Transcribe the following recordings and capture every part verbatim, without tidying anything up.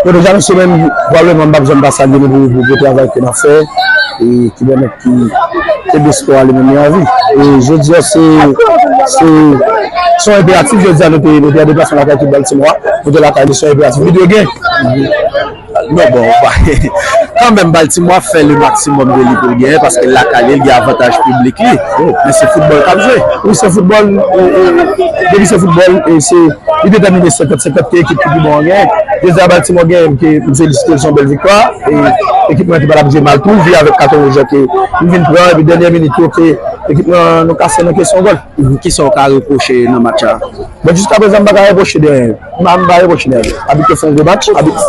Bon, deja, nou se menm, pwoblèm, m p ap janm pa salye nou pou, pou gwo travay ke n ap fè, e ki pèmèt ki, ke espò a li menm li anvi. E jodi a, se, se, se yon enperatif, jodi a, nou te, nou te an deplasman lakay ekip Baltimore, nou te lakay li, se yon enperatif. Videyo gen. Non, bon, kanmenm, Baltimore ap fè le maksimòm de li pou l genyen, paske lakay li, li gen avantaj piblik li. Men se foutbòl k ap jwe. Wi, se foutbòl, e, e, depi se foutbòl, e se Li detèmine senkant senkant ke ekip ki pi bon an genyen. Jodi a Baltimore genyen, ke m felisite l, se yon bèl viktwa. E ekip mwen te pa t ap jwe mal tou, vi avèk katon wouj ke m vin pran, epi dènyè minit yo ke ekip mwen nou kase nan kesyon gòl. Kisa w ka repwoche nan match la? Bon, jiskaprezan, m pa ka repwoche de anyen. M pa, m pa repwoche de anyen. Abit yo fè yon gwo match, abit,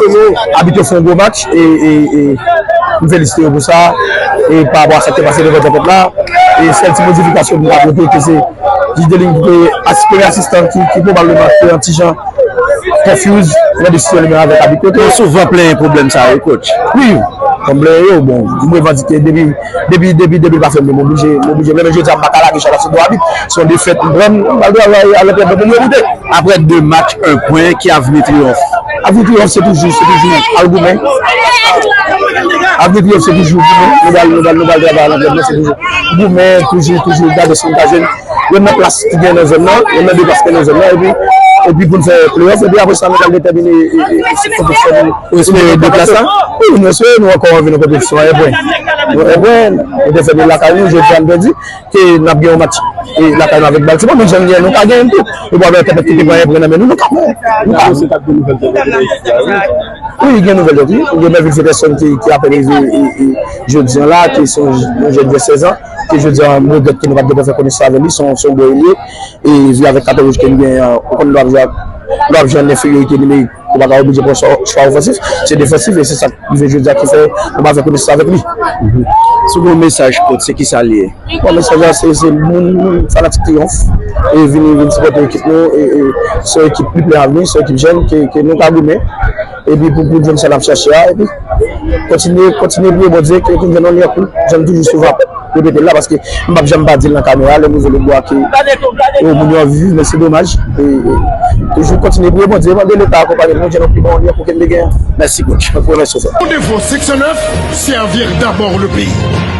abit yo fè yon gwo match, e, e, e m felisite yo pou sa. E pa rapò a sa k te pase devan tèt la, e sèl ti modifikasyon m ka pote, ke se jij de liy ki te as-, premye asistan ki, ki pwobableman te yon ti jan confuse nan desizyon li menm avèk abit yo. Nou souvan plenyen pwoblèm sa yo, coach. Wi, m plenyen yo, bon, m revandike depi, depi, depi, depi l pa fè m, m oblije, m oblije. Men jodi a, m pa ka lage chay la sou do abit. Se yon defèt m pran, m pral travay a lantènman pou m reboute. Après deux matchs, un point, ki avni Triyonf? Avni Triyonf, se toujou, se toujou al goumen. Avni Triyonf, se toujou goumen. Nou pral, nou pral, nou pral travay a lantènman, se toujou goumen, toujou, toujou gade si nou ka jwenn yonn nan plas ki gen nan zòn nan, yonn nan de plas ki gen nan zòn nan, epi, epi pou n fè pleyòf, epi apre sa, nou pral detèmine, e, e, e, si konpetisyon nou. Ou espere de plas la? Wi, nou espere, nou ankò anvi nan konpetisyon, en pwen. Nou, en pwen, nou te fè de lakay nou, jodi a, nou pèdi, ke n ap gen yon match, e, lakay nou avèk Baltimore, men jan n gen, nou ka genyen tou. E pwoblèm, pèmèt ki te pran en pwen nan men nou, nou ka pran. Nou ka. Wi, gen nouvèl dòt, wi. Gen Mervil Peterson ki, ki apèn rive, e, e, jodi a la, ki se yon, yon jèn de sèz an, ke jodi a, m regrèt ke nou pa t gentan fè konesans avèk li, se yon, se yon bon elye, e vi avèk katon wouj ke li genyen an, ou konn lè w ap jwe ak, lè w ap jwe an enferyorite nimerik, ou pa ka oblije pran chwa, chwa ofansif, se defansif, e se sa k rive jodi a ki fè nou pa fè konesans avèk li. Si w gen yon mesaj pou l, se kisa l ye? Bon, mesaj la, se, se moun, moun fanatik Triyonf, e vini, vini sipòte ekip nou, e, e se yon ekip ki plen avni, se yon ekip jèn, ke, ke nou ka goumen, epi pou, pou jwenn sa n ap chache a, epi kontinye, kontinye priye Bondye, ke, ke nou jwenn yon lyen kou, jan n toujou souvan repete l la, paske m p ap janm pa di l nan kamera, lè m rive Lòtbò a ke, e, moun yo anvi viv, men se domaj. E, e, toujou kontinye priye Bondye, mande Leta akonpanye nou, jwenn yon pi bon lyen kou ke n te genyen. Mèsi, coach. Mwen remèsye w, frè. Rendez-vous six cent neuf, servir d'abord le pays.